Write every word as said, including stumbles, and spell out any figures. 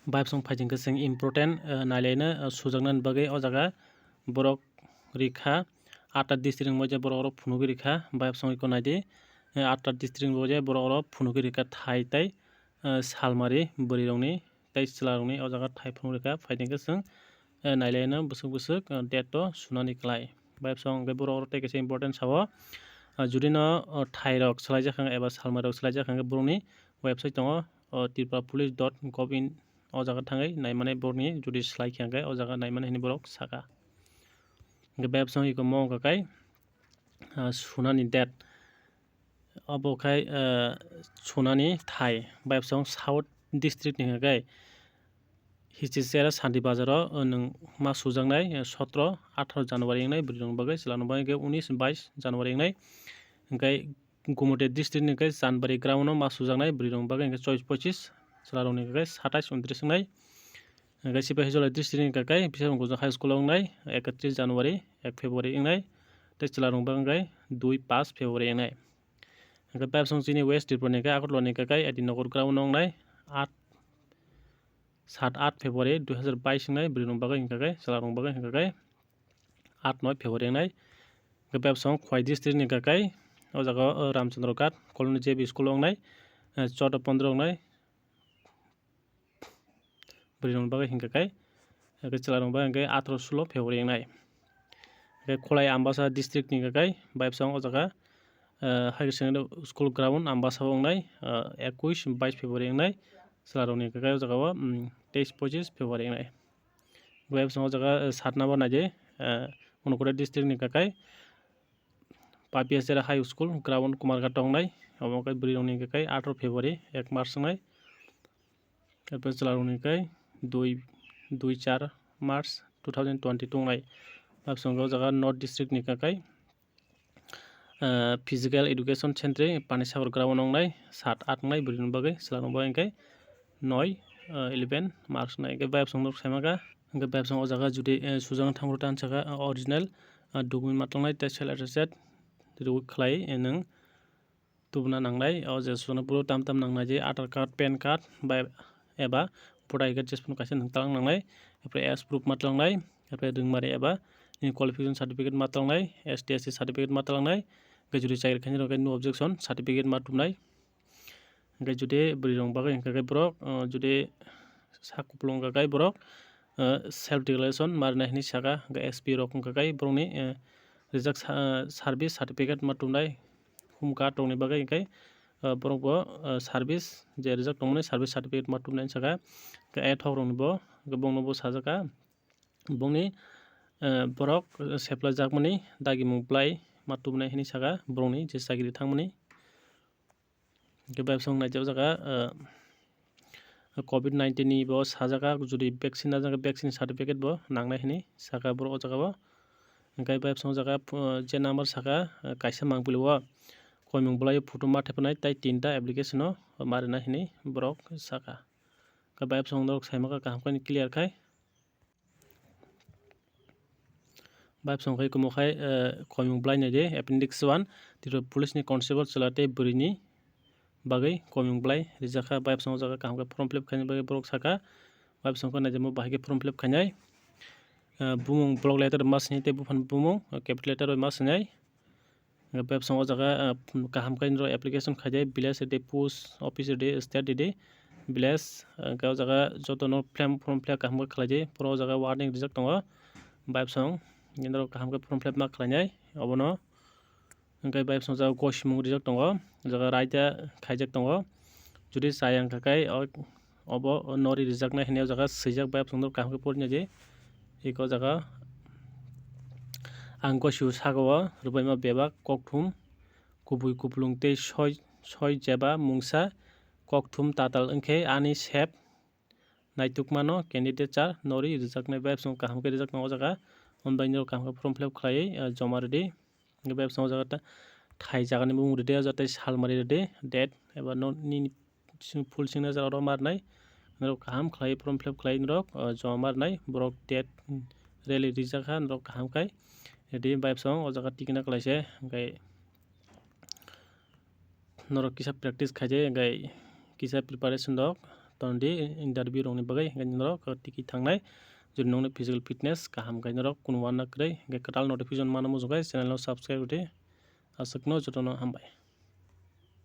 Bayapsong phaijing khe chwng important, eh, nailaino, eh, sujaknani bagwi o jaga borok rikha, atta district ni moja borok oro phunugwi rikha. Bayapsong iko naidi, eh, atta district ni moja borok oro phunugwi rikha thai tei, eh, salmari bwrwirokni tei chwlarokni o jaga thai phunugwi rikha. Phaijing khe chwng, eh, nailaino bwswk bwswk, eh, date o sunani kwlai. Bayapsong hwnkhe borok oro tei kaisa important sao, ah, judino, oh, thairok swlaijak kha eba salmairok swlaijak kha, borokni website tongo, oh, tripura police dot gov in, o jaga thangwi naimani borokni judi swlai kha hwnkhe o jaga naimani hinwi borok saka. Hwnkhe bayapsong iko mo wngkha kai, ah, sunani date. Obo khai, eh, sunani thai, bayapsong South District ni hwnkhe Hichichera Santi Bazar o, eh, nwng ma sujaknai, eh, sotro atharo January wngnai, bwrwi rok bagwi chwla rok bagwi hwnkhe unis bais January wngnai. Hwnkhe Gumute District ni hwnkhe Chanbari ground o ma sujaknai, bwrwi rok bagwi hwnkhe choice pochis, chwla rok ni hwnkhe satais untris wngnai. Hwnkhe Sipahi Jolai District ni hwnkhe Biswanath High School o wngnai, ekatris January, ek February wngnai. Tei chwla rok bagwi hwnkhe dui pas February wngnai. Hwnkhe bayapsong chini West Tripura ni hwnkhe Agartala ni hwnkhe kai Adinagar ground o wngnai, aat, saat aat February dui hazar bais wngnai, bwrwi rok bagwi hwnkhe kai, chwla rok bagwi hwnkhe kai aat noi February wngnai. Hwnkhe bayapsong Khowai District ni hwnkhe kai o jaga o Ramchandra Ghat Colony J B School o wngnai, eh, chouda pondro wngnai. Bwrwi rok bagwi hwnkhe kai, hwnkhe chwla rok bagwi hwnkhe atharo sulo February wngnai. Hwnkhe Khulai Ambasa District ni hwnkhe kai bayapsong o jaga, eh, Higher Secondary School ground Ambasa o wngnai, eh, ekush bais February wngnai. Chwla rok ni hwnkhe kai o jaga o, mm, teis pochis February wngnai. Bayapsong o jaga, eh, saat number naidi, eh, Unakoti District ni hwnkhe kai Papiachera High School ground Kumarghat o wngnai. Omo khe bwrwi rok ni hwnkhe kai atharo February, ek March wngnai. Erpore chwla rok ni hwnkhe dui, dui char March two thousand twenty-two wngnai. Bayapsong o jaga North District ni hwnkhe kai, ah, Physical Education Centre Panisagar ground o wngnai, saat aat wngnai bwrwi rok bagwi, chwla rok bagwi hwnkhe noi, ah, eleven March wngnai. Hwnkhe bayapsong no saimaka, hwnkhe bayapsong o jaga judi, eh, sujakna thangphuru tei ang saka, ah, original, ah, document ma tongnai tei self attested rwi khlai, eh, nwng tubuna nangnai, o je swnamphuru tam tam nangnai je Aadhaar card, PAN card bai eba voter I D card jesphano kaisa nwng twlang nangnai, erpore age proof ma twlangnai, erpore rwngmari eba nini qualification certificate ma twlangnai, S T S C certificate ma twlangnai, hwnkhe judi chakri khainai rok khe no objection certificate ma tubunai. Hwnkhe judi bwrwi rok bagwi hwnkha khe borok, o, judi sak kupulung wngkha khe borok, o, self declaration ma rwnai hinwi saka, hwnkhe S P rok wngkha khe borokni, o, rijak sa-, service certificate ma tubunai. Home card rokni bagwi hwnkhe, ah, borok bo, ah, service je rijak tongmani service certificate ma tubunai saka, hwnkhe aithok rokni bo, hwnkhe bongno bo sajaka, bongni, ah, borok sepla jakmani dagimung bwlai ma tubunai hinwi saka, borokni je chakiri thangmani. Hwnkhe bayapsong naijak jaga, ah, covid nineteen ni bo sajaka, judi vaccine najak, vaccine certificate bo nangnai hinwi saka borok o jaga o. Hwnkhe bayapsong jaga, uh, je number saka, uh, kaisa mangpili o koimung bwlai o photo ma thepnai tei tinta application o ma rwnai hinwi borok saka. Hwnkhe bayapsong norok saimaka kaham khe clear khai. Bayapsong khai kumo khai, eh, koimung bwlai nai de, appendix one, Tripura police ni constable chwla tei bwrwi ni bagwi koimung bwlai rijak kha. Bayapsong o jaga kaham khe form fill up khaina bagwi borok saka. Bayapsong khe naijamo bahai khe form fill up khainai. Eh, bumung block letter ma sini tei buphang bumung, eh, capital letter bai ma sinai. Hwnkhe bayapsong o jaga, ah, kaham khe norok application khaidi, village rwdi, post office rwdi, state rwdi, village, ah, hwnkhe o jaga joto no form, form fill up kaham khe khlaidi, phuru o jaga warning rijak tongo, bayapsong norok kaham khe form fill up ma khlainai, obono hwnkhe bayapsong o jaga gosimung rijak tongo, o jaga raida khaijak tongo, judi chaya wngkha khe o, obo nori rijaknai hinwi o jaga swijak, bayapsong norok kaham khe pori naidi. Eko jaga ang gosiu saka o rwbaima bebak kokthum, kubui kupulung tei soi, soi jeba mungsa kokthum tatal wngkhe ani sep naitukmano candidate cha nori rijaknai, bayapsong kaham khe rijak tongo o jaga. Hwnbai norok kaham khe form fill up khlaiwi, ah, joma rwdi. Hwnkhe bayapsong o jaga ta-, thai jaga ni bumung rwdi, o jaga tei salmari rwdi, date eba no nini full signature oro ma rwnai. Norok kaham khlai form fill up khlai norok, o, joma ma rwnai. Borok date rally rijak kha, norok kaham khai rwdi, bayapsong o jaga tikna khlai se, hwnkhe norok kisa practice khaidi, hwnkhe kisa preparation rok tongdi interview rokni bagwi, hwnkhe norok tiki thangnai. Jodi nokni physical fitness kaham khe norok kunu uanna kwrwi, hwnkhe kwtal notification manna muchung khe channel no subscribe rwdi. Aswkno jotono hambai.